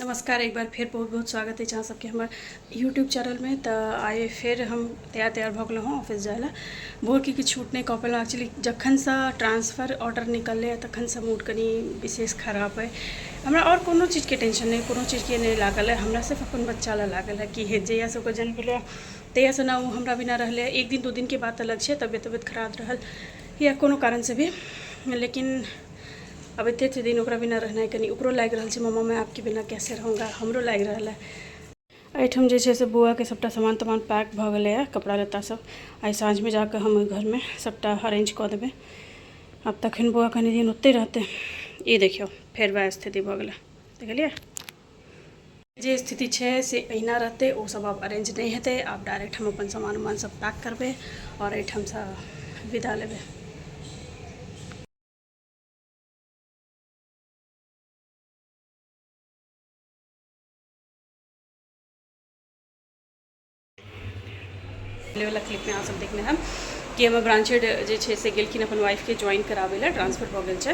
नमस्कार, एक बार फेर बहुत बहुत स्वागत अछि अहाँ सबके हमर यूट्यूब चैनलमे। तऽ आइ फेर हम तैयार तैयार भऽ गेलहुँ हँ ऑफिस जाय लए। भोरके किछु शूट नहि कऽ पेलहुँ। एक्चुअली जखनसँ ट्रांसफर ऑर्डर निकललै तखनसँ मूड कनि विशेष खराब अइ। हमरा आओर कोनो चीजके टेंशन नहि, कोनो चीजके नहि लागल अइ। हमरा सिर्फ अपन बच्चा लए लागल हँ कि हे जहियासँ ओकर जन्म भेलै तहियासँ ने ओ हमरा बिना रहलै। एक दिन दू दिनके बात अलग छै, तबियत उबियत खराब रहल या कोनो कारणसँ भी, लेकिन आब एते एते दिन ओकरा बिना रहनाइ कनि ओकरो लागि रहल छै, मम्मा मैं आपके बिना कैसे रहूँगा। हमरो लागि रहल है। एहिठाम जे छै से बौआके सबटा सामान तामान पैक भऽ गेलैए, कपड़ा लत्ता सब। आइ साँझमे जाकऽ हम ओहि घरमे सबटा अरेंज कऽ देबै। आब तखन बौआ कनि दिन ओतहि रहतै। ई देखियौ, फेर वएह स्थिति भऽ गेलै। देखलियै जे स्थिति छै से अहिना रहतै। ओ सब आब अरेंज नहि हेतै। आब डायरेक्ट हम अपन सामान उमान सब पैक करबै आओर एहिठामसँ विदा लेबै। वाला क्लिपमे अहाँ सब देखने हम कि हमर ब्रांच हेड जे छै से गेलखिन अपन वाइफके ज्वाइन कराबै लए, ट्रांसफर भऽ गेल छै।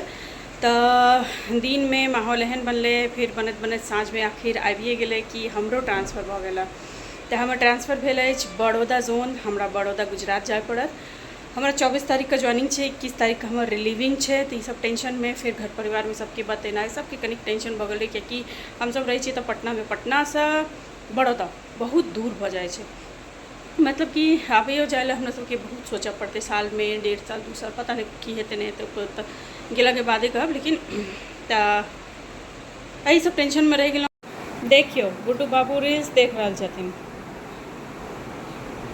तऽ दिनमे माहौल एहन बनलै, फिर बनैत बनैत साँझमे आखिर आबिए गेलै कि हमरो ट्रांसफर भऽ गेल। तऽ हमर ट्रांसफर भेल अछि बड़ौदा जोन। हमरा बड़ौदा गुजरात जाय पड़त। हमरा 24 तारीखके ज्वाइनिंग छै, 21 तारीखके हमर रिलीविंग छै। तऽ ई सब टेंशनमे फेर घर परिवारमे सबके बतेनाइ, सबके कनिक टेंशन भऽ गेलै, कियाकि हमसब रहै छियै तऽ पटनामे, पटनासँ बड़ौदा बहुत दूर भऽ जाइ छै। मतलब कि आबैयो जाइ लए हमरा सबके बहुत सोचऽ पड़तै। सालमे 1.5 साल 2 साल, पता नहि की हेतै नहि हेतै, ओकर तऽ गेलाके बादे कहब। लेकिन तऽ एहि सब टेंशनमे रहि गेलहुँ। देखियौ, गुड्डू बाबू रील्स देख रहल छथिन।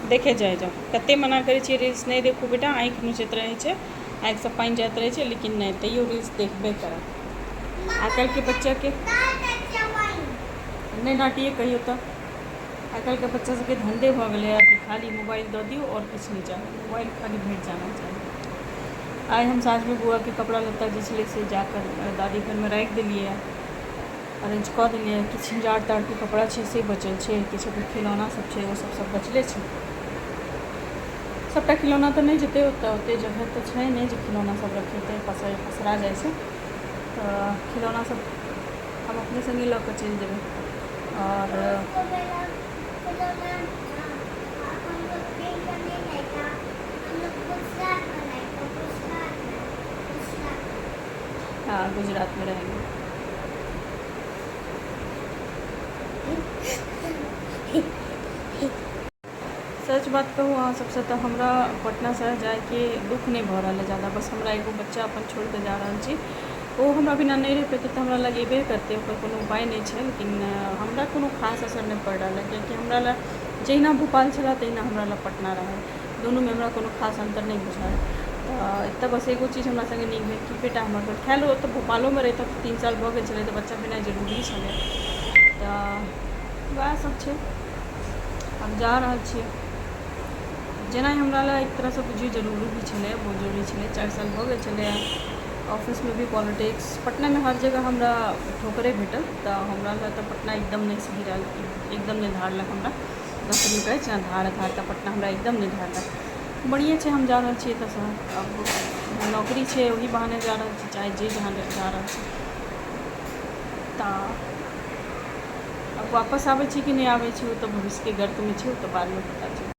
देखे जाइ जाउ। कते मना करै छियै, रील्स नहि देखू बेटा, आँखि नोचैत रहै छै, आँखिसँ पानि जाइत रहै छै, लेकिन नहि, तैयो रील्स देखबे करत। आइ काल्हिके बच्चाके नहि डाँटिए कहियो तऽ। आइ काल्हिके बच्चा सबके धंधे भऽ गेलैए कि खाली मोबाइल दऽ दियौ, आओर किछु नहि चाही, मोबाइल खाली भेट जाना चाही। आइ हम साँझमे बौआके कपड़ा लत्ता जे छलै से जाकऽ दादी घरमे राखि देलियै, अरेंज कऽ देलियै। किछु जाड़ ताड़के कपड़ा छै से बचल छै, किछु ओकर खिलौना सब छै, ओ सब सब बचले छै। सबटा खिलौना तऽ नहि जेतै ओतऽ, ओते जगह तऽ छै नहि जे खिलौना सब रखेतै, पसरा जाइ छै। तऽ खिलौना सब हम अपने सङ्गे लऽ कऽ चलि जेबै। आओर हाँ, गुजरात में रहेंगे। सच बात कहू अहाँ सबसँ तऽ हमरा पटना शहर जाइके दुःख नहि भऽ रहल है ज्यादा। बस हमरा एगो बच्चा अपन छोड़िकऽ जा रहल छी। ओ हमरा बिना नहि रहि पेतै तऽ हमरा लगेबे करतै, ओकर कोनो उपाय नहि छै। लेकिन हमरा कोनो खास असर नहि पड़ि रहल है, कियाकि हमरा लए जहिना भोपाल छलै तहिना हमरा लए पटना रहै। दुनूमे हमरा कोनो खास अन्तर नहि बुझायल। तऽ एतऽ बस एगो चीज हमरा सङ्गे नीक भेल कि बेटा हमर भेल। खैर, ओतऽ भोपालोमे रहितहुँ तऽ 3 साल भऽ गेल छलै, तऽ बच्चा भेनाइ जरूरी छलै। तऽ वएह सब छै। आब जा रहल छियै। जेना हमरा लए एक तरहसँ बुझियौ जरूरी भी छलै, बहुत जरूरी छलै। 4 साल भऽ गेल छलै। ऑफिसमे भी पॉलिटिक्स, पटनामे हर जगह हमरा ठोकरे भेटल। तऽ हमरा लए तऽ पटना एकदम नहि सही रहल, एकदम नहि धारलक हमरा। दोसर कहै छै ने धार धार, तऽ पटना हमरा एकदम नहि धारलक। बढ़िएँ छै, हम जा रहल छियै एतऽसँ। आब नौकरी छै, ओही बहाने जा रहल छी, चाहे जे जहाँ जा रहल छी। तऽ आब वापस आबै छी कि नहि आबै छी, ओ तऽ भविष्यके गर्तमे छै, ओ तऽ बादमे पता चलत।